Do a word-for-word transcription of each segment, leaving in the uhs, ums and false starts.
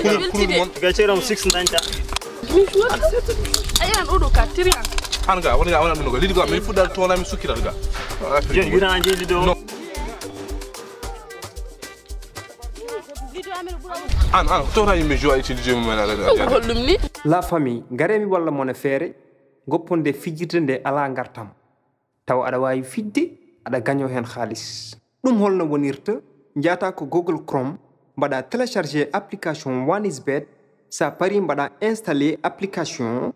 Kunu kunu mon. Ga ceram six nanta. A yiyan ɗo ɗo ka tiri an. An ga woni ga wona ɗum ga lidi ga mi fuɗɗal toona mi sukkiral ga. Jen yurana jeeli ɗo. An an toona yimɓe jowa e tili jomi men ala. Holɗum ni? La famille, ngaree mi walla mon e feere, gopponde fijirde nde alaa ngartam. Tawa aɗa waawi fijde, aɗa gañoo heen haalis. Ɗum holno wonirta? Njaata ko Google Chrome, mbaɗa télécharger application One is Bet, sa parii mbaɗa installer application.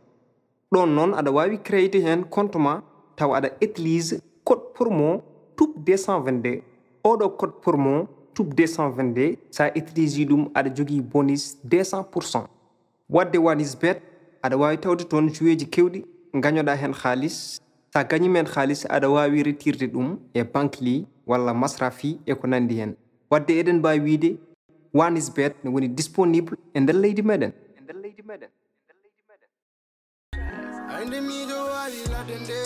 Ɗoon noon aɗa waawi créer heen compte ma, tawa aɗa utilise code promo tube deux cent vingt-deux. Oɗo code promo tube deux cent vingt-deux, sa utilise ɗum aɗa jogii bonus deux cents pour cent. Waɗde One is Bet, aɗa waawi tawde toon joueeji keewɗi, ngañoɗaa heen haalis. So a gañiima heen haalis, aɗa waawi retirde ɗum e Bankly walla Masrafi e ko nanndi heen. Waɗde eɗen mbaawi wiyde One is Bet ne woni disponible e nder leydi meɗen. Ay nde miijo waali ladde nde,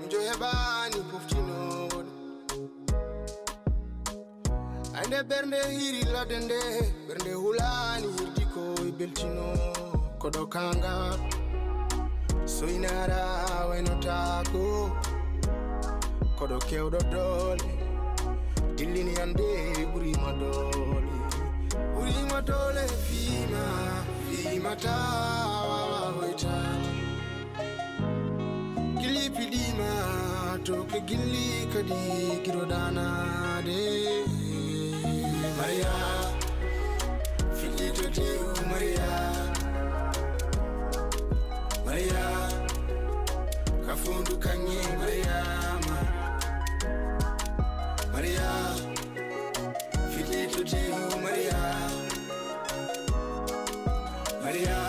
miijo heɓaani poftinooɗo. Ay nde ɓernde hiiri ladde nde, ɓernde hulaani hirti ko e beltino. Koɗo kaŋŋa soynara waynotaako. Koɗo keewɗo doole, dillini hannde ɓuriima doole. Ɓuriima doole fiima, fiima taa wawa hoytaade. Gilli piɗiima to ke gilli kadi giroɗaanaade. Maria, fiɗɗi to tewu Maria. Maria, ka fondu kaŋŋe Mariama. Maria, fiɗɗi to tewu Maria. Maria,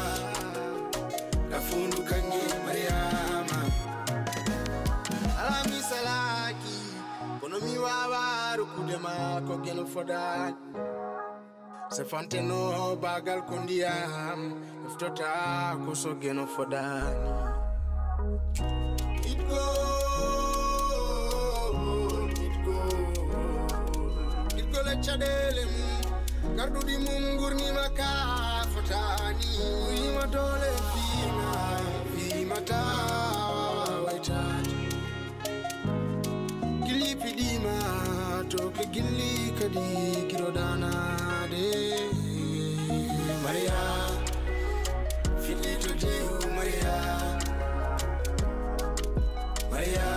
ka fondu kaŋŋe Mariama. Alaa mi salaaki, kono mi waawaa rokkude ma ko geno fodaani. Se fanteno baagal ko ndiyam, ɗoftota ko so geno fodaani. Itgo, itgo, itgo le caɗeele mum, garɗuɗi mum ngurnima ka fotaani. Wima doole fiima, fiima taa wawa waytaade. Gilli piɗiima to ke gilli kadi giroɗaanaade. Maria, fiɗɗi to tewu Maria. Maria,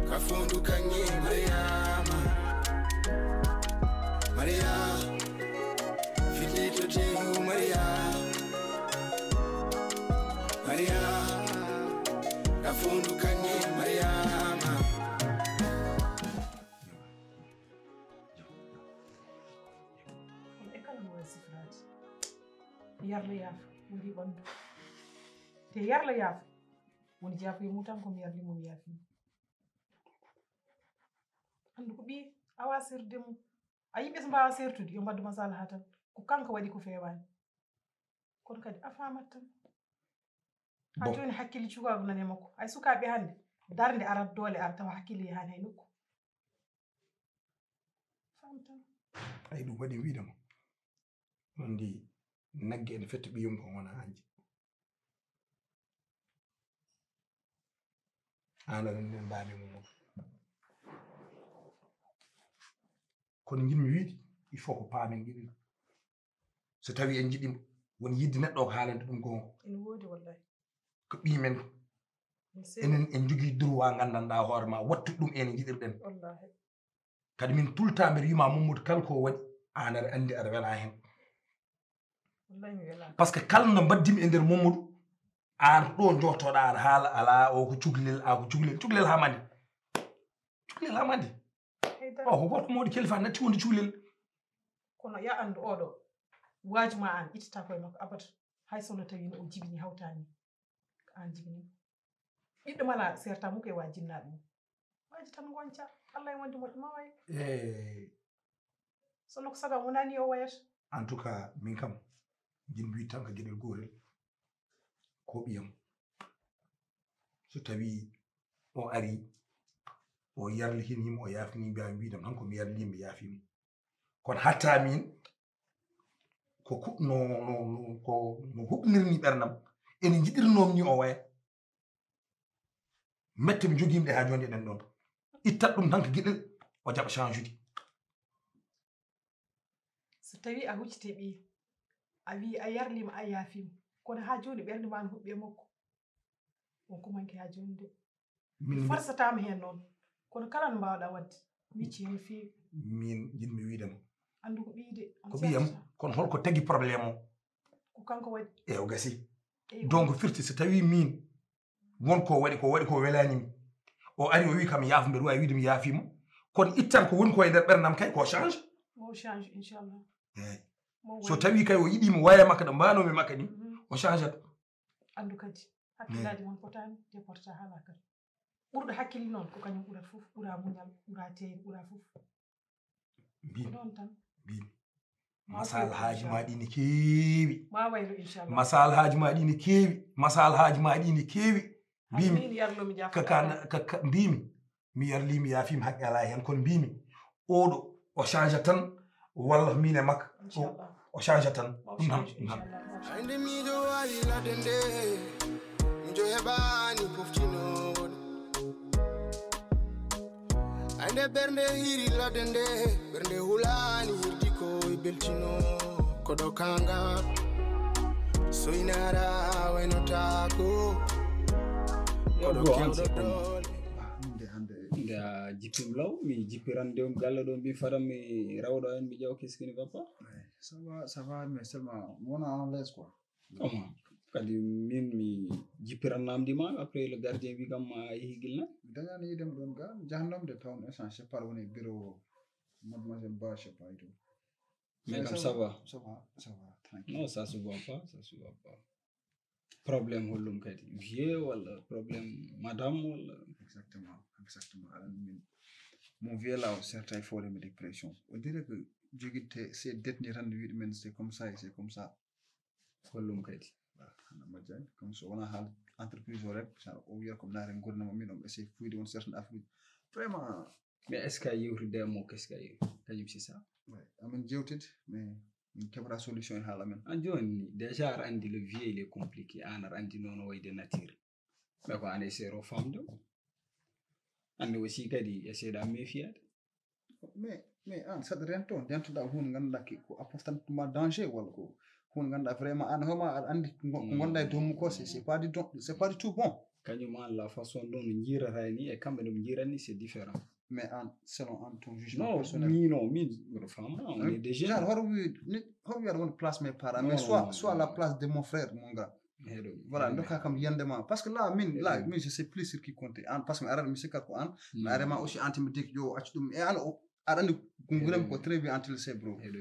ka fondu kaŋŋe Mariama. Maria, fiɗɗi to tewu Maria. Maria, ka fondu kaŋŋe Mariama. Kono e kala mo waɗi sifiraaji, yarlo yaafa woni ɓanndu. Te yarlo yaafa woni jaafuye mum tan, ko mi yarli mo mi yaafi mo. Anndu ko ɓiye awa serde mum. A yimɓe so mbaawa sertude, yo mbaɗdu masalaha tan. Ko kanko waɗi ko feewaani. Kono kadi a faamat tan. Haa jooni hakkille cukaagu nani e makko. Ay sukaaɓe hannde, darnde arat, doole ara, tawa hakkille yahaani hay nokku. Faam tan. Ay ɗum waɗi wiide mo. Onon ndi nagge ene fetta ɓiyum ko wona anji. An aɗa anndi en mbaami mo. Kono njiɗmi wiide, il faut ko paamen njiɗi. So tawi en njiɗi mo, woni yidde neɗɗo o ko haalande ɗum goonga. Ene woodi wallahi. Ko ɓii men. Enen en njogii droit nganndanɗaa hoore ma, wattu ɗum en njiɗirɗen. Wallahi. Kadi min tout le temps mbeɗa wima Mamadou kala ko waɗi, an aɗa anndi aɗa wela heen. Wallahi mi wela. Parce que kala no mbaddimi e nder Mamadou, an ɗo jootoɗa aɗa haala, ala o ko cuklel, a ko cuklel, cuklel haa mande. Cuklel haa mande. Haydara. O ko gorko mawɗo kilifa natti wonde cuklel. Kono ya anndu oɗo waaju ma an ittata koye makko abada. Hay so no tawino o jibini hawtani ko an jibini. Ɓiɗɗo mala serta mum koye waaju jinnaaɗo mum. Waaju tan wonca. Allah e wonde moƴƴo ma way. Eh. Sono ko saga wonani o wayata. En tout cas, min kam, jin mbiyi tan ko geɗel gotel. Ko ɓiyam. So tawi o ari, o yarli hin yimɓe, o yaafini mbiya mbiɗam tan ko mi yarli mi yaafima. Kono hatta min, ko ku- no no no- ko no huɓnirni ɓernam, ene jiɗirnoom ni o waya. Mette mi jogiimi ɗe haa jooni eɗen ɗoon. Ittat ɗum tan ko giɗel, o jaɓa change ude. So tawii a huccite ɓiye, a wii a yarliima, a yaafiima, kono haa jooni ɓernde ma no huɓɓi e makko, won ko manki haa jooni de. Min Forcetaama heen noon, kono kala no mbaawɗaa waɗde, micci heen feewi. Min njiɗmi wiide ma, Anndu ko ɓiy de, on ko ɓiyam. sertata. Kono holko tagi problème o? Ko kanko waɗi. E o gasi. Eyi, Donc firti so tawii min won ko waɗi, ko waɗi ko welaani mi, o ari o wii kam yaafo, mbeɗa waawi wiide mi yaafiima, kono ittan ko woni ko e nder ɓernam kay ko change. Mo change inchallah. Eyi. Mo So waɗi. Tawii kay o yiɗii mi waya makka ɗo mbaanoo mi makka ni, Mhm. O changeat. Anndu kadi hakkillaaji mon potaani jeeporta haala kadi. Ɓurɗo hakkille noon ko kañum ɓurata fof, ɓura muñal, ɓura teeyde, ɓura fof. Ko Mbimi, ɗoon tan. mbimi. Ma Masal fof haaji ma inchallah. Ɗi ne keewi. Ma waylo inchallah. Masal haaji ma ɗi ne keewi. Masal haaji ma ɗi ne keewi. Mbimi. Min yarlo mi jaafa. Kaka, kaka, mbimi. Mi yarli mi yaafiima haqqe alaa heen, kono mbimi. Oɗo, o change tan, walla min e makka. O, Inchallah. O change tan. Ma o Ɗum tan, change ɗum tan. Inchallah. Ande miijo waali ladde nde miijo heɓaani poftinooɗo. Ande ɓernde hiri ladde nde ɓernde hulaani hirdi ko e beltino. Koɗo kanga soynara waynotaako. Koɗo kewɗo doole. Hande hande Nde a jippim law, mi jippiran ndewmi galle ɗo, mbin fada mi rawɗo en, mi ƴeewa qu'est-ce qui ne va pas. Ça va, ça va, mais seulement mi wona en l'aise quoi. Comment? Kadi min mi jippiran namdi ma, après le gardien wi kam a yehi gilna. Mi dañani yidem ɗon ga, mi jahannom de town essence, je sais pas woni bureau mademoiselle Ba, je sais pas et tout. Mais kam ça va. Ça va, ça va, tranquille. Non, ça se voit pas, ça se voit pas. Problème hollum kadi? Vieux walla problème madame walla? Exactement, exactement. Aɗa anndi min, mon vieux là, o certains font des dépression. On dirait que joguitte ces dettes ni tan wiɗi men c'est comme ça et c'est comme ça. Hollum kadi? Voilà, hana majjani. Comme so wona haal entreprise o rek, genre o wiyata ko naare gurdam min, on essaye fuyde on certaines affaires. Vraiment, Mais est-ce que a yewtide e mo, qu'est-ce que a yewi? Kañum c'est ça. Ouais, amin jewtide, mais min keɓata solution e haala men. An jooni ni, déjà aɗa anndi le vieux il est compliqué, an aɗa anndi noon o wayde nature. Mais ko an essayero famde mo. Anndi aussi kadi essayɗa méfiade. Mais, mais an saɗa rento, dentoɗa hunde ngannduɗa ki ko apportante ma danger walla ko hunde ngannduɗa vraiment an hooma aɗa anndi ko ngonɗa e dow mum ko c'est c'est pas du don, c'est pas du tout bon. Kañum an la façon ɗum no jiirata ni e kamɓe ɗum jiirat ni c'est différent. Mais an selon an ton jugement Non, personnel. Min o min mbiɗo faama on est des Genre jeunes. Hoto wi nit hoto wiyata won place mes parents, Non, mais non, soit non, soit non, la non. Place de mon frère mon grand. Heɗo. Voilà, dokka kam yiyannde ma parce que là min là Mm. min je sais plus sur qui compter an parce que mi arat mi sikkat ko an. Mi Mm. arema aussi an timmi deki yo accu ɗum e an o aɗa anndi gunguren ko très bien antil c'est bro. Heɗo.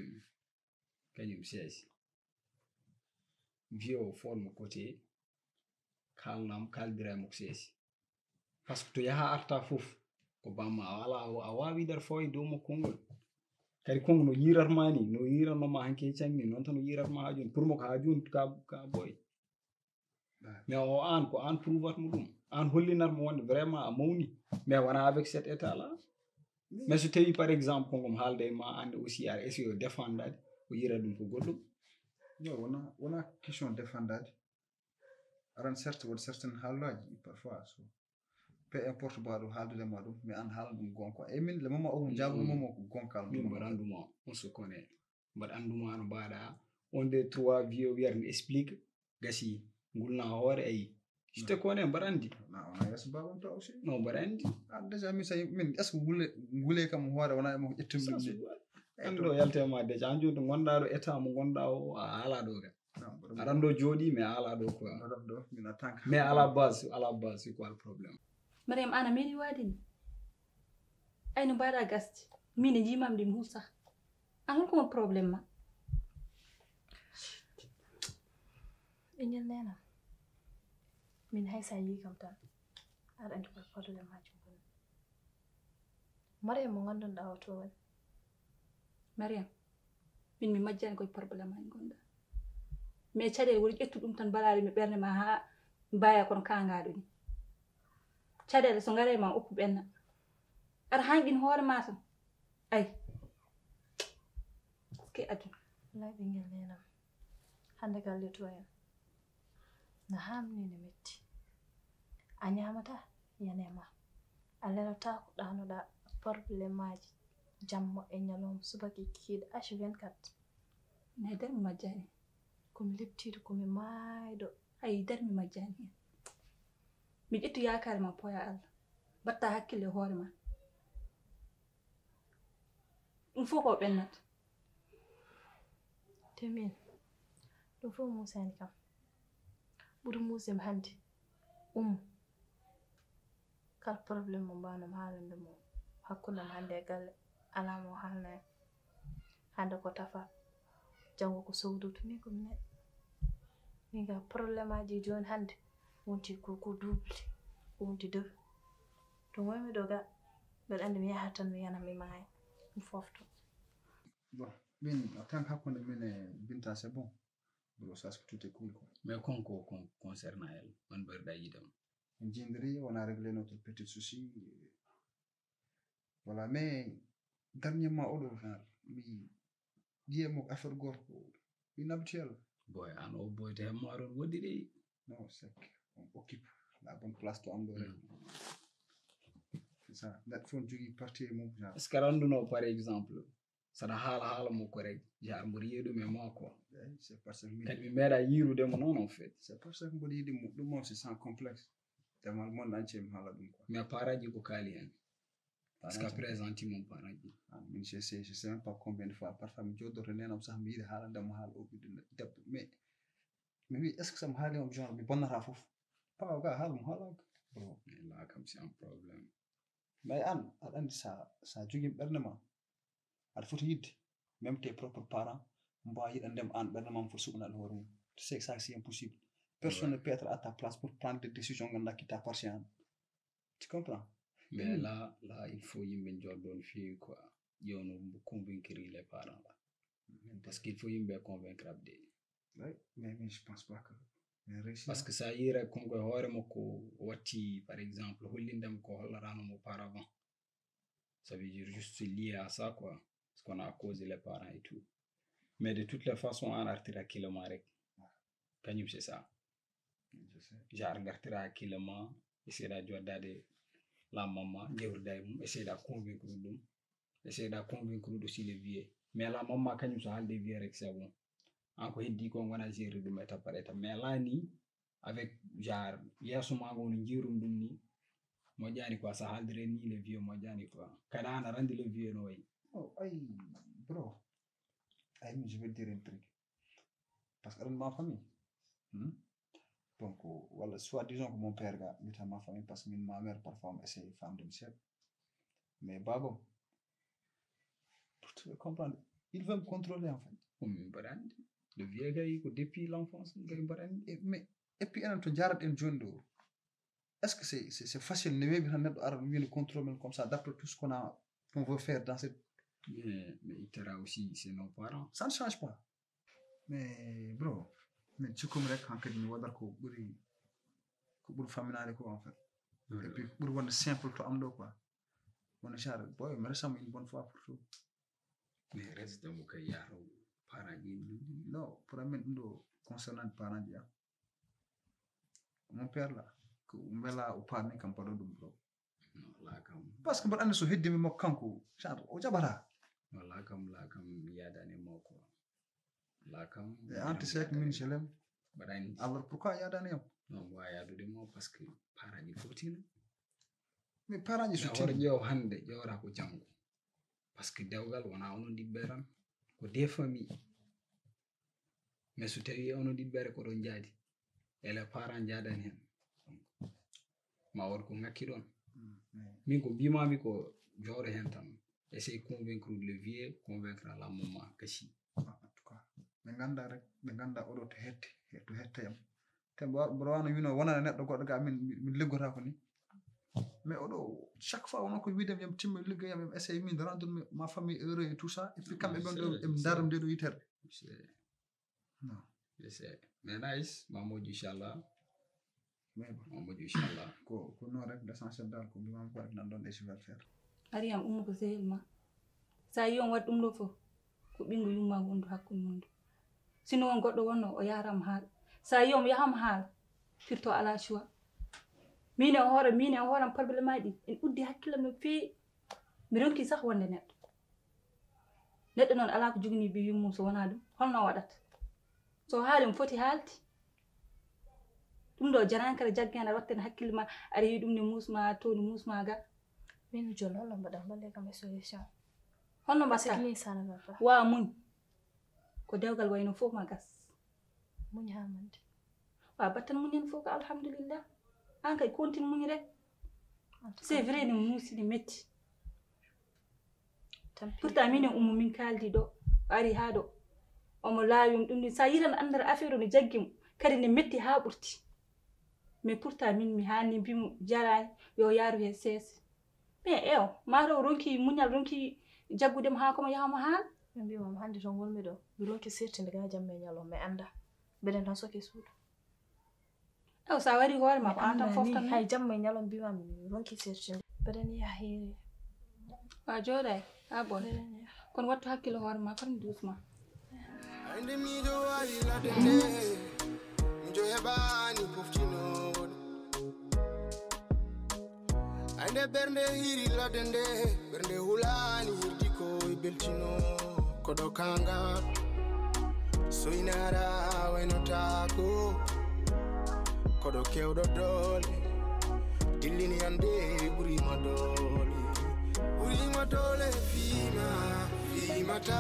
Kañum seesi. Vieux o forme côté kaalnam kaaldira e makko seesi. Parce que to yaha arta fof ko bamma a wala a waawi dar fawa e dow makko konngol. Kadi kongo no yiiratma ni no yiiratnoma hanke e cangni noon tan no yiiratma ha jooni pour mo ko ha jooni ka ka boy. Mais o an ko an prouvat mo ɗum, an hollinat mo wonde vraiment a mawni. Mais wona avec cet état là. Mais so tawi par exemple kongom haalde e ma an aussi aɗa essaye o défendade o yiira ɗum ko goɗɗum. Non, wona wona question défendade. Aran certes woɗ certaine haalullaji parfois so peu importe mbaɗo haaldude ma ɗum mais an haala ɗum gonka e min le moment o mo jaabude momo ko gonkal. Min mbaɗa anduma on se connaît, mbaɗa anduma no mbaɗa on deux trois vieux wiyata mi explique gasi ngulna hoore ayi. Je te connais mbaɗa andi. Na ona yeeso babam to aussi. Non mbaɗa andi. Ah, déjà min sa min est ce que ngule ngule kam hoore wona e mo ƴettum Ça ɗum se ni. voit. An ɗo yaltema déjà an joni to gonɗa ɗo état mo gonɗa o a ala ɗo ga. Non, mbaɗam Aran ɗo jooɗi mais a ala ɗo quoi. Mbaɗam ɗo min en tant que Mais à la base, à la base c'est quoi le problème? Mariam, an a meeɗi waade ni? Ay no mbaɗa gasde. Min e jimam ɗi mi huusa. An holko won problème ma? Ɓingel nena. Min hay sa yi kam tan. Aɗa andi ko problème majum woni. Mariam mo ngannduɗaa o to woni. Mariam, min mi majjani koye problème aji gonɗa. Mais caɗeele woni ƴettu ɗum tan mbaɗaade mi ɓernde ma haa mbaya kono kangaɗo ni. Caɗeele so ngare ma oppu ɓenna. Aɗa hanƴin hoore ma tan. Ay. Ke aduna. Wallay ɓingel nenam. Hannde galle to en na hamni ne metti. A ñaamata, yanema. A lelotaako, ɗaanoɗaa. Problèmeaaji jamma e ñalawma, subaka e kikiiɗe, H vingt-quatre. Nay darmi majjani. Ko mi leptiiɗo, ko mi maayɗo. Ay, darmi majjani hen. Mi ƴettu yaakaare ma, poya Allah. Mbatta hakkille e hoore ma. Ɗum fof ko ɓennata. Te min, ɗum fof muusani kam. Ɓuri muusde mi hannde. Umu. Kala problème mo mbaawno mi haalande mo hakkunde am hannde e galle, alaa mo haalna en. Hannde ko Tafa, janngo ko Sowdoto, min ko mi neɗɗo. Min ka problème aji jooni hannde wonti ko, ko double, ko wonti deux. To ngoymi ɗo ga, mbeɗa anndi mi yahat tan, mi yana, mi maaya, mi fofto. Bon, min, en tant que hakkunde min e Binta, c'est bon. Bon, ça, c'est tout est cool, quoi. Mais kon ko kon concernant elle, on ɓerɗa yiɗam. On dirait on a réglé notre petit souci. Voilà, mais dernièrement, oɗo, genre, mi ƴiye mo affaire gorko, inhabituel. Boy, an o boy te hemmo aron woɗɗi de. Non, c'est qu'on occupe la bonne place to am ɗo rek. C'est ça. Neɗɗo fof ne jogii partie e mum, genre. Est-ce que aɗa annduno, par exemple, saɗa haala haala mo ko rek, genre mbo riye ɗum e ma quoi. Eh, c'est parce que min, Kadi mi meeɗa yiirude mo noon en fait. C'est parce que mboɗo yiɗi mo, ɗum on, c'est sans complexe. Devant le monde entier mi haala ɗum, quoi. Mais parent ji ko kaali hen. Est-ce que a présenti mon parent ji? Ah, min, je sais, je sais même pas combien de fois parfois mi jooɗoto nenam sax, mi yiɗi haalande mo haala o ɓiɗɗo debbo, mais mi wi, est-ce que so mi haali mo, genre, mi bonnata fof? Paa ga haala mo haalaaka. Mais là kam c'est un problème. Mais an, aɗa anndi, sa, sa jogii ɓernde ma, aɗa foti yiɗde même tes propres parents mbaawa yiɗande ma, an ɓernde ma foti suɓanaade hoore mum. Tu sais que ça, c'est impossible. Personne ne peut être à ta place pour prendre des décisions ngannduɗaa qui t'appartient. Tu comprends? Mais là, là, il faut yimɓe njooɗo no feewi quoi, ƴeewno convaincre les parents là. Parce qu'il faut yimɓe convaincre abde. Oui, mais, mais je pense pas que mais réussi. Parce que sa yiira kon koye hoore makko o watti, par exemple, hollindema ko hollatano mo par avant. Ça veut dire juste lié à ça quoi, ce qu'on a causé les parents et tout. Mais de toutes les façons an artira hakkille ma rek. Kañum c'est ça. Je sais. Genre ngartira hakkille ma, essayda joddade la maman, jewtida e mum, essayda convaincre ɗum, essayda convaincre aussi le vieux. Mais la maman kañum so haalde vieux rek c'est bon. An ko heddi ko gona gérer ɗum étape par étape. Mais là ni, avec genre yeeso ma ngo no jiirum ɗum ni, moƴƴani quoi, sa haaldire ni le vieux moƴƴani quoi. Kadi an aɗa anndi le vieux no wayi. Oh, ay, bro. Ay, je vais dire un truc. Parce que dans ma famille, hmm? Donc, voilà, soit disons que mon père ga, ma famille, parce que ma mère, parfois, on essaie de faire de seeɗa. Mais baba, pour te comprendre, il veut me contrôler en fait. Ko min mbaɗa anndi. Le vieux kay ko depuis l'enfance min kay mbaɗa anndi. Et, mais, et puis, enen to jaraɗen jooni ɗo, est-ce que c'est, c'est, c'est facile ne weeɓi tan neɗɗo ara wiino contrôle men comme ça, d'après tout ce qu'on a, qu'on veut faire dans cette... Mais, mais ittata aussi c'est nos parents. Ça ne change pas. Mais bro, min cikkumi rek hankadi mi waɗat ko ɓuri, ko ɓuri famminaade ko en fait. Et puis ɓuri wonde simple to am ɗo quoi. Wona genre boy, mi resama une bonne fois pour tout. Mais reste mo kay yaaro parent ji ɗum. Non, pour amen ɗum ɗo concernant parent ji am. Mon père là, ko mbela o parni kam paɗo ɗum ɗo. Non, la kam. Parce que mbaɗa anndi so heddimi makko kanko, genre o jaɓata. Non, la kam, la kam mi yaadani mo quoi. La kam. Et en tu sais que min je l'aime. Mbaɗa anndi. Alors pourquoi yaadani am? Non, mi waawa yaadude mo parce que parent ji fotina. Mais parent ji so Hoore tini. Ƴeew hannde, ƴeewata ko janngo. Parce que dewgal wona onon ɗiɗɓe tan. Ko des familles. Mais so tawi onon ɗiɗɓere ko ɗon jaadi, et les parents jaadani hen. Donc, ma won ko ngakki ɗon. Mm, mais Min ko mbimami ko jooɗo hen tan. Essaye convaincre le vieux, convaincre la maman kasi. en tout cas, ɓe ngannda rek, ɓe ngannda oɗo to hette, to hette yam. Te mbo mboɗo wano wino wonana neɗɗo goɗɗo ga min, min liggotako ni. Mais oɗo, chaque fois wono ko wiidem yam timma liggeyam, yam essaye min rendre ma famille heureux et tout ça. Et puis kamɓe ɓen ɗo, ɓe ndaram nde ɗo yitere. C'est, Non. c'est, mais nice, ma moƴƴu inchallah. Mais bon, Ma moƴƴu inchallah. ko, ko non rek, l'essentiel dal ko mbimami ko rek nan ɗon et je vais le faire. Ari yam ummo ko sehil ma. Sa yi on waɗi ɗum ɗo fof, ko ɓinngu yumma wondu hakkunde mon ndu. Sinon on goɗɗo wonno o yaram haal. Sa yi omo yahamo haal, firto ala choix. Min e hoore, min e hooram problème aji ɗi en uddi hakkillam no feewi. Mi ronki sah wonde neɗɗo. Neɗɗo noon ala ko jogani bi yummum so wona ɗum. Holno o waɗata? So haali mo foti haalde. Ɗum ɗo jarani kala jagge hen aɗa watta hen hakkille ma, aɗa yi ɗum ne muusma to ne muusma ga. Min jol holno mbaɗa mballe kam e solution? Holno mbaɗta? Wa muñ. Ko dewgal wayno fof ma gas. Muñ ha mande. Wa battan muñen fof ko alhamdulillah. An kay kontin muñ rek. C'est vrai ne muusi ne metti. Pourtant min e ummu min kaldi ɗo, o ari ha ɗo. Omo laawi ɗum ɗum sa yitan andata affaire o ne jaggi mo. Kadi ne metti ha ɓurti. Mais pourtant min mi hani mbimo jarani yo yaaru he seese. Mais ew, mataw ronki muñal ronki jaggude mo ha komo yahamo haan. Min mbima mo hande to ngonmi ɗo mi ronki sertinde ga jamma e ñalawma mi anda. Mbeɗen tan soke suudu. Ew, sa wari hoore ma ko an tan foftan. Hay jamma e ñalawma mbima mi ronki sertinde. Mbeɗen yaha heeri. Wa jooɗay ha bon. Kono wattu hakkille hoore ma kono doucement. Ande miɗo wawi ladde nde miɗo heɓani poftinooɗo. Ande ɓernde hiri ladde nde ɓernde hulani hirdi ko e beltino. Koɗo kangal soynara waynotako. Koɗo kewɗo doole dillini ande ɓurima doole. Ɓurima doole fima fimata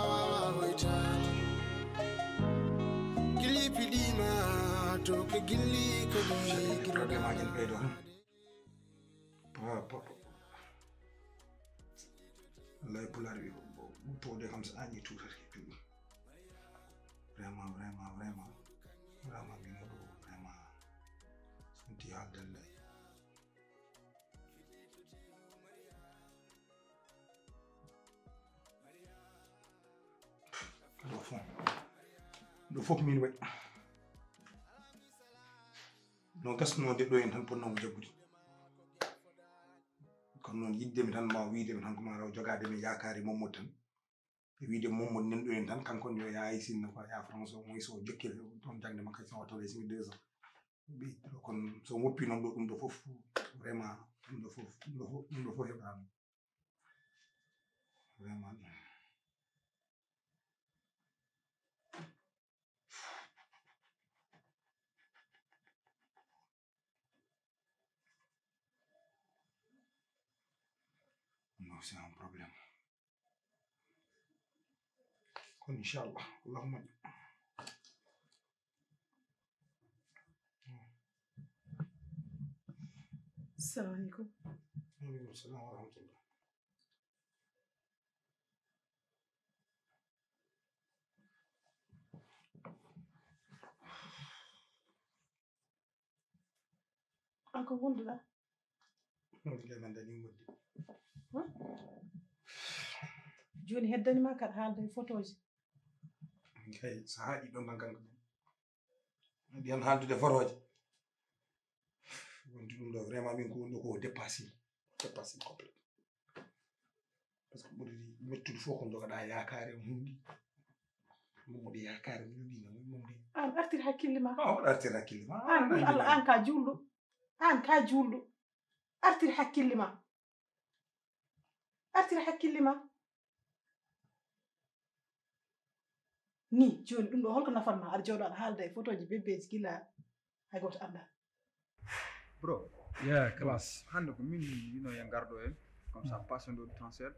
wawa hoytade. Gilli piɗima to ke gilli ko ɗum jeygiroɗa. Problème aji en ɓeydo tan. Wallahi pulaar wi ɓuttoode kam so añi tuutata heɓi ɗum. Vraiment vraiment vraiment vraiment min oɗo vraiment santi haalde lay. Ɗo fof ɗo fof min waɗi no gasnoo de ɗo en tan ponno ko jaggude. Kono noon yiɗdemi tan ma wiidemi tan ko ma raw jogaade mi yaakaari Mamadou tan. E wiide Mamadou nanɗo en tan kanko ne yo yaha e Sinno quoi ya France o moy so jokkir toon jangde makko so wattore simi deux ans. Ɓe kono so woppi noon ɗo ɗum ɗo fof vraiment ɗum ɗo fof ɗum ɗo fof ɗum ɗo fof heɓaano. Vraiment. Non, c'est un problème. Kono inchallah allahumma. Assalamu aleykum. Aleykum salam wa rahmatullah. An ko wonduɗa? Wondude men dañi wonde. Joni heddani ma kaɗa haalda e photoji. Kay so haaɗi ɗon tan kanko ɗum haɗi han haaldude photoji. Wonde ɗum ɗo vraiment min ko wonɗo ko dépassé dépassé complètement. Par ce que ɓuri mettude fof ko jogaɗa yaakaare e hunde. Mummude yaakaare mumɗi no mumɗi. An artir hakkille ma. A waɗa artir hakkille ma. An ɓuri Allah an ka julɗo. An ka julɗo. Artir hakkille ma. Artir hakkille ma. Ni joni ɗum ɗo holko nafan ma aɗa jooɗo aɗa haalda e photoji bébéji gila hay goto anda. Bro. Yeah, class. Hande ko min yino ya garɗo en comme ça passe ɗo transfert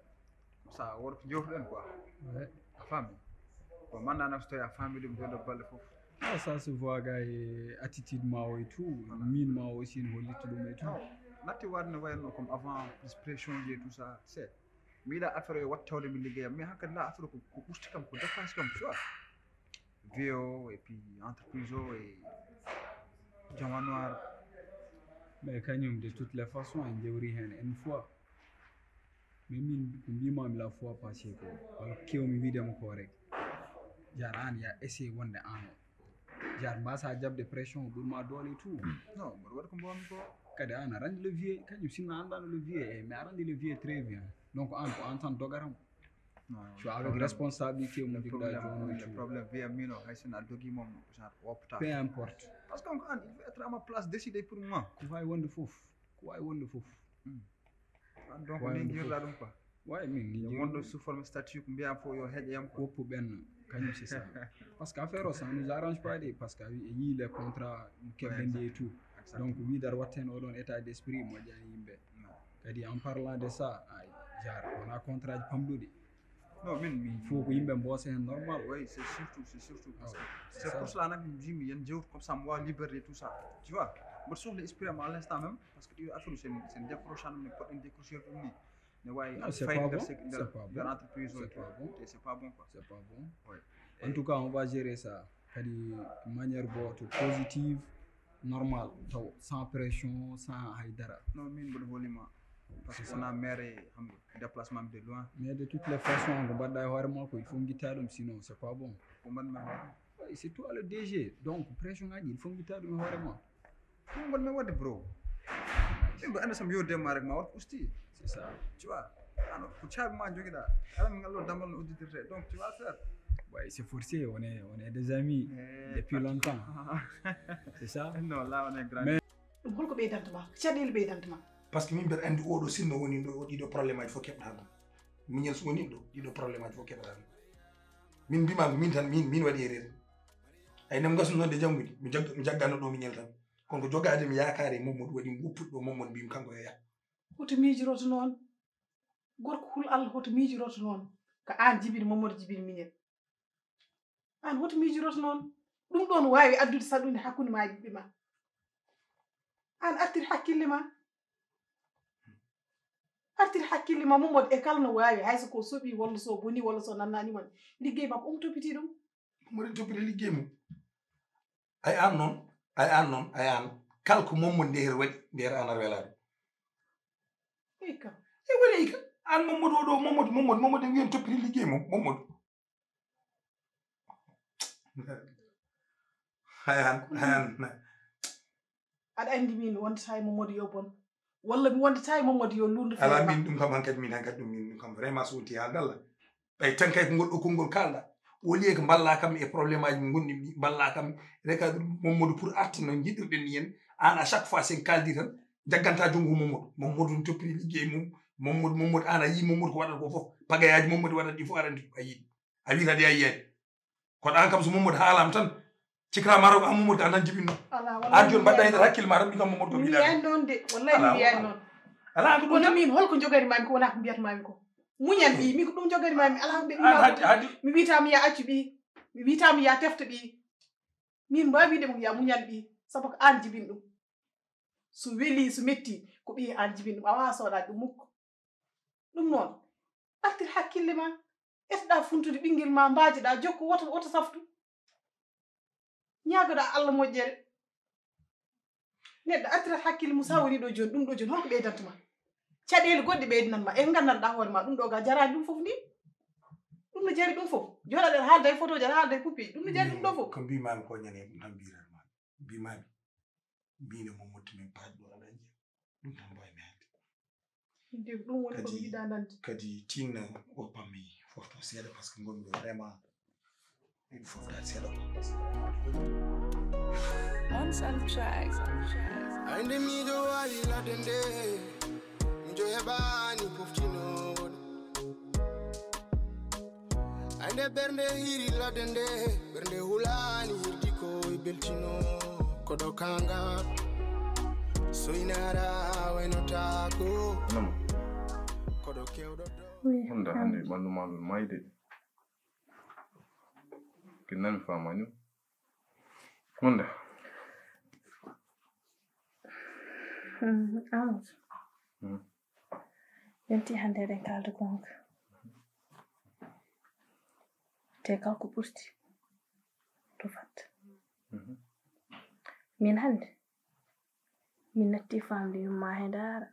comme ça woto ko jewtuɗen quoi. A faami? Bon mannana so tawi a faami ɗum joɗo balɗe fof. Ah, ça se voit gars et attitude ma et tout. Min ma aussi ne hollitta ɗum et tout. Natti waɗde no wayatno comme avant plus pression ji et tout ça c'est mi yiɗa affaire o wattawde mi liggeyam mais hankadi la affaire ko ko ɓurti kam ko dépasse kam tu vois. Vie o et puis entreprise o e jama noir. Mais kañum de toutes les façons en jewri hen une fois. Mais min ko mbimami la fois passé ko wala kewmi wiidema ko rek. Jar an ya essayé wonde an o jar mbasa jabde pression ɓurma doole et tout. Non mboɗo waɗa ko mbawmi ko. Kadi an a randi le vieux kañum sinno anndano le vieux e mais a randi le vieux très bien. Donc an ko an tan dogatam. Tu vois, avec responsabilité mo jogiɗa jooni, le problème, wiya min o, hay sen a dogi mom, genre wopta. Peu importe. Parce que an, il faut être à ma place, décider pour moi. Ko wawi wonde fof. Ko wawi wonde fof. Donc min jirɗa ɗum quoi. Wawi min wonɗo sous forme statut ko mbiyam fof yo heeƴe yam quoi. Woppu ɓenno. Kañum c'est ça. Parce que affaire o, ça nous arrange pas de, parce que a wi e yii les contrats keɓɗen ɗi et tout. Donc wiide aɗa watta hen oɗon état d'esprit moƴƴani yimɓe. Kadi en parlant de ça, ay, genre wona contrat ji pamɗuɗi. Non, min il faut ko yimɓe mboosa hen normal. Oui, c'est surtout, c'est surtout parce que c'est pour cela nak mi mbimi yen jewtu comme ça mi wawa liberté tout ça, tu vois. Mboɗo sohli esprit am à l'instant même, parce que ɗiɗo affaire sen sen décrochano ne poɗɗen décrochir ɗum ni. Ne wawi fayde nder nder entreprise o, et c'est pas bon quoi. C'est pas bon. En tout cas, on va gérer ça kadi manière goto positive, normal, taw sans pression, sans haydara. Non, min mboɗo hoolima. Parce que wona maire hamgo déplacement mi de loin. Mais de toutes les façons, ko mbaɗɗa e hoore ma ko, il faut guitta ɗum, sinon c'est pas bon. Ko mbaɗmi hoore. C'est toi le D G, donc pression ngaji il faut guitta ɗum e hoore ma. Ɗum ngon men wadde bro. Yimɓe anda sam yewde ma rek ma wat usti. C'est ça. Tu vois. Ano ko caabi ma jogiɗa. Ala mi ngallo damal no udditirte. Donc tu vas faire. Ouais, c'est forcé, on est on est des amis depuis longtemps. C'est ça. Non, là on est grand. Mais ɗum holko ɓeydanta ma? Caɗeele ɓeydanta ma? Parce que min mbeɗa andi oɗo sinno woni ɗo ɗiɗo problème aji fof keɓɗa ɗum. Miñel so woni ɗo ɗiɗo problème aji fof keɓɗa ɗum. Min mbima ko min tan min min waɗi erreur. Ay nem ngasno noon de janngude mi jagga mi jagganno ɗo miñel tan. Kono ko jogaade mi yaakaare e Mamadou waɗi mi woppude ɗo Mamadou mbimi kanko yo yah. Hoto miijiroto noon. Gorko hul Allah hoto miijiroto noon. Ko aan jibini Mamadou jibini miñel. Aan hoto miijiroto noon. Ɗum ɗoon waawi addude saɗunde hakkunde ma e ɓiɓɓe ma. Aan artir hakkille ma. Artir hakkille ma Mamadou e kala no waawi hay so ko soɓi walla so boni walla so nannaani ma liggey makko omo toppiti ɗum. Mamadou toppita liggey mum. Ay aan noon, ay aan noon, ay aan kala ko Mamadou ndeer waɗi ndeer aan aɗa welaa ɗum. Ika. E woni ika. Aan Mamadou o ɗo Mamadou Mamadou Mamadou wiyen toppiti liggey mum Mamadou. Hay aan hay aan. Aɗa anndi min wondata e Mamadou yo bon walla mi wondata e Mamadou yo luurdu. Ala min ɗum kam hankadi min hankadi ɗum min ɗum kam vraiment so wonti haaldalla. Ɓay tan kay ko ngol ɗo konngol kaalɗa. Au lieu que mballa kam e problème aji mo ngonɗi ɗi mballa kam reka Mamadou pour arti no jiɗirɗen ni en. An à chaque fois sen kaldi tan jagganta junngo Mamadou. Mamadou no toppiri liggey mum. Mamadou Mamadou an a yii Mamadou ko waɗata ko fof pagayaji Mamadou waɗata ɗi fof aɗa anndi ɗum a yii ɗum. A wiita ɗi a yiyani. Kono an kam so Mamadou haalama tan cikra maro ko an Mamadou ka nan jibinno. An joni mbaɗɗa hen hakkille ma tan mi kam Mamadou ko mi yiyani noon de. Wallahi mi yiyani noon. Ala ko ɗum kono min holko jogani mami ko wona ko mbiyata mami ko. Muñal ɗi min ko ɗum jogani mami ala ko ɓe ɗum mi wiyata mi ya accu ɓi. Mi wiyata mi ya tefta ɓi. Min mbawi wiide mo ya muñal ɓi sabu ko an jibin ɗum. So weli so metti ko ɓi an jibin ɗum a wawa soɗade ɗum mukko. Ɗum noon artir hakkille ma. Etoɗa funtude ɓinngel ma mbaajoɗa jokko woto woto saftu. Ñaagoɗa Allah moƴƴere. Neɗɗo artirat hakkille mum sa woni ɗo joni ɗum ɗo joni holko ɓeydanta ma? Caɗeele goɗɗe ɓeydanan ma e gandanɗa hoore ma ɗum ɗo ga jarani ɗum fof ni. Ɗum no jari ɗum fof. Joɗaɗen haalda e photo ji aɗa haalda e coupe ji ɗum no jari ɗum ɗo fof. Ko mbimami ko ñande ɗum tan mbiranma mbimami. Mbino mo motti min paaj ɗo aɗa anndi ɗum tan mbawi mi haalde. Ɗum woni ko mi yiɗa nande. Kadi tinno o pammi fof to seeɗa par ce que ngonmi vraiment min fof dal seeɗa. On some tracks. Ande miɗo wawi ladde nde miɗo heɓani poftinooɗo. Ande ɓernde hiri ladde nde ɓernde hulani hirdi ko e beltino koɗo kanga soynara waynotako koɗo kewɗo honda hande ɓandu ma ɗum mayde kinnami famani honda Amadou. Yonti hannde eɗen kaalda goonga. Te kala ko ɓurti rufat. Min hannde min natti famde yumma he daara.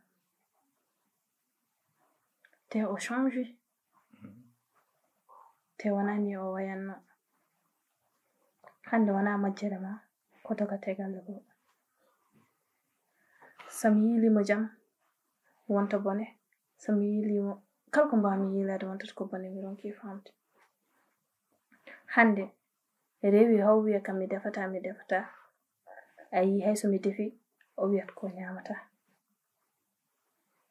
Te o change. Te wonani o wayanno. Hannde wona majjere ma ko dogate galle goo. So mi yiilii mo jam wonta bone, so mi yiilii mo Kala ko mbaawmi yiilaade won tati ko bone mi ronki faamde. Hannde rewi haw wiya kam mi defata, mi defata. A yii hay so mi defi, o wiyat ko ñaamata.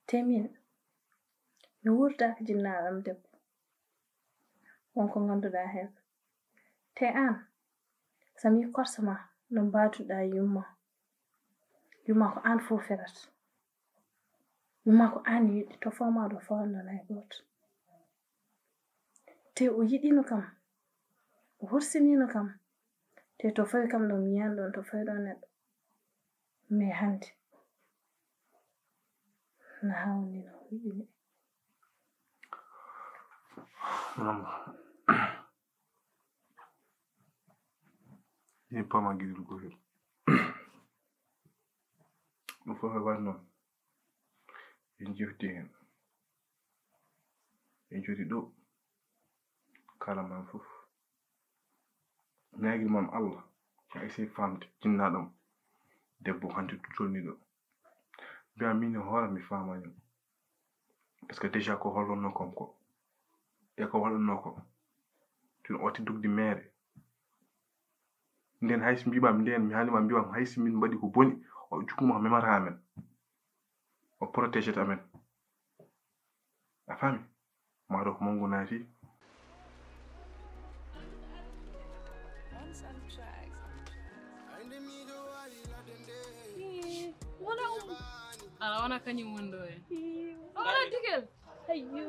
Te min, mi wuurdaaka jinnaaɗo am debbo. Won ko ngannduɗaa heen. Te aan, so mi korsa ma no mbaduɗaa yumma. Yumma ko aan fof felat. Yumma ko aan yiɗi, to fawma ɗo fawano hay gooto. Te o yiɗino kam, o horsiniino kam. Te to fawi kam ɗo mi yiyan ɗon to fawi ɗo neɗɗo. Mais hannde, na hawni no huɓini. Mamu, min pama giɗirgol hel. Ɗum fof e waɗ noon, en jewti heen, en jewti ɗo, kala man fof. Ñaagirmam Allah, a essaye faamde jinnaaɗo am debbo hannde to tolni ɗo. Mbiya min e hooram mi faamaani mo. Parce que déjà ko hollonnoo kam ko e ko waɗannoo ko, tun o watti dugde meere. Nden hay so mbiɓam nden mi haalima mbiɓam hay so min mbaɗi ko boni, o jukkuma ko memata amen, o protégete amen. A faami? Maaro ko manngu naati. Wona um. Ala wona kañum woni ɗo e. Wona digel. Ayyo.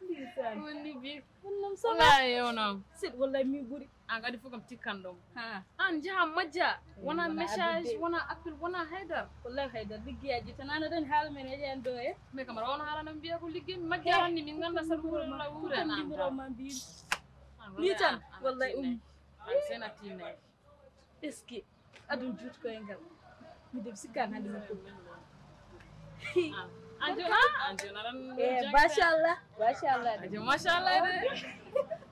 Ndeysaan. Wonni bi. Wonnam sama. Wala e wona. Sit wallahi mi ɓuri. An kadi fof kam tikkan ɗum. Ha. An jaha majja. Wona Wona message, addude. Wona appel, wona haydar. Wallahi haydar liggeyaaji tan an aɗa anndi haala men eɗen ɗo e. Mais kam aɗa wona haala no mbiya ko liggi majja tan ni min ngannda saɗa wuura la wuura Tan an. numéro ma mbiimi. An Ni tan an wallahi tinay. Um. An sena tinay. Est-ce que adun juutkoyngal mi dem sikkan hannde mi fof. An jona an jona tan. E machallah machallah de. Ajo machallah de.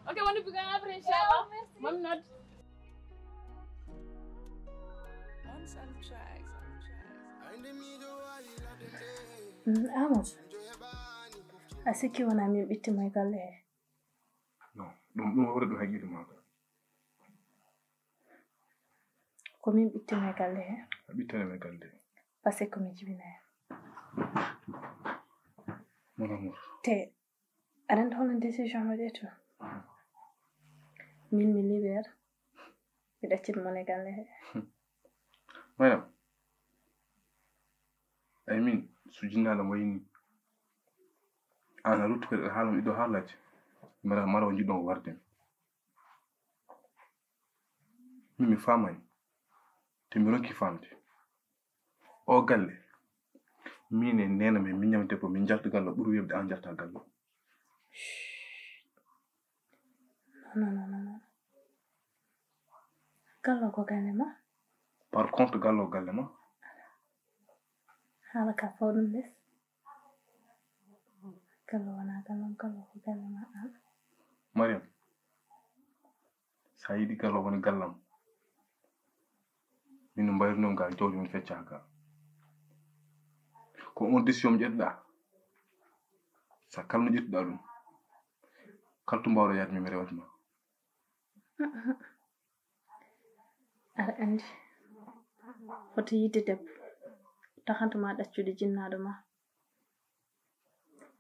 Ok woni buga après inchallah. Mam not. Amadou, a sikki wona min ɓittimo e galle he? Non, ɗum ɗum wawre ɗum haqqille ma ka. Ko min ɓittimo e galle he? A ɓittane men galle. Parce que ko mi jibina he. Mon amour. Te aɗa anndi holno décision mo ƴettu? Min mi libère, mi ɗaccit mon e galle he. Madame, ay min so jinnaaɗo wayni an a ruttu kadi aɗa haalno ɗiɗo haalaji mara mara o jiɗɗon ko warde mi. Min mi faamani te mi ronki faamde o galle. Min e neena men min ñamde ko min jalta galle ɓuri webde an jalta galle. Non, non, non, non. Gallo ko galle ma? Par contre gallo galle ma? Haala ka fof ɗum les. Gallo wona gallom, gallo ko galle ma an. Mariam, sa yiɗi gallo woni gallam. Min no mbayri noon ga jawdi min fecca ga. Ko on décision ƴettuɗa. Sa kala no ƴettuɗa ɗum. Kala to mbawɗo yaade min mi rewata ma. Aɗa anndi, hoto yiɗde debbo taxantuma ɗaccude jinnaaɗo ma.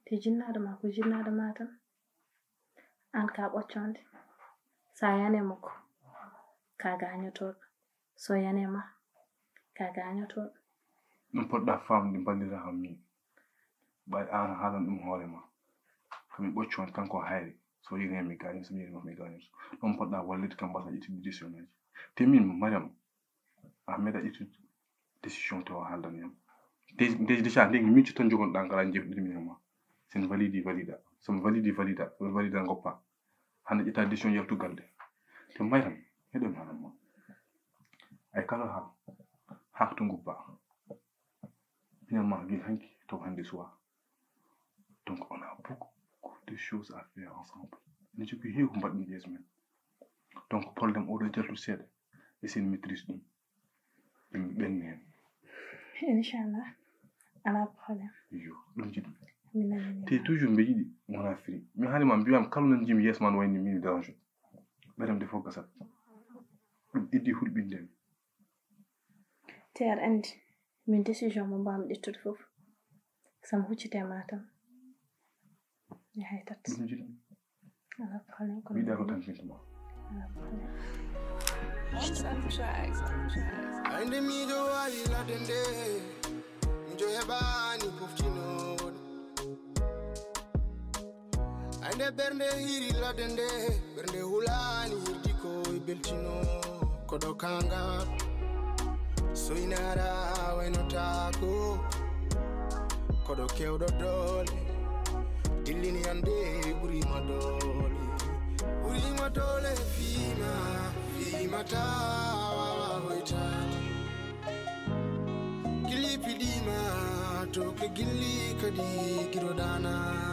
Te jinnaaɗo ma ko jinnaaɗo ma tan. Aan ka ɓoccoonde. So a yane makko, ka gaañotooɗo. So yane ma, ka gaañotooɗo. Ɗum poɗɗa faamde mballira kam min. Ɓay aan haalan ɗum hoore ma. Ko mi ɓoccoonde kanko hayre. So yine mi gaañi, so mi yine mi gaañi. Ɗum poɗɗa wallitde kam mbasa ƴettude décision aji. Te min Mariam, a meeɗa ƴettude décision tawa haaldan yam. Déjà ndin micco tan jogonɗa ngala jewɗiɗi min e ma. Sen validi valida. Sen validi valida. Sen valida ngoppa. Hande ƴetta décision yaltu galde. Te Mariam, heɗo mi haalan ma. Ay kala haal. Haak to ngubba. Finalement, min hanki taw hande suwa. Donc on a beaucoup de choses à faire ensemble. Ene jogui heewi ko mbaɗmi yeeso men. Donc problème oɗo jaltu seeɗa. Essaye maîtrise ɗum. Ɗum ɓenni hen. Inchallah. Ala problème. Yo, ɗum jiɗmi. Te toujours mbeɗa yiɗi wona firi. Mi haali ma mbiyam kala no njimi yeeso ma no wayni min dérange. Ɓeram de fof gasat. Ɗum iddi hulɓinde mi. Te aɗa anndi min décision mo mbaawmi ƴettude fof. Sama huccite ma tan. Mi haytat. Ɗum jiɗmi. Alaa problème ko wiɗa ko tan fintuma. Alaa problème. Ande miɗo wawi ladde nde miɗo heɓani poftinooɗo. Ande ɓernde hiri ladde nde ɓernde hulani hirdi ko e beltino. Koɗo kanga soynara waynotako. Koɗo kewɗo doole dillini ande ɓurima doole. Ɓurima doole fima fimata wawa hoytade. Gilli piɗima to ke gilli kadi giroɗana.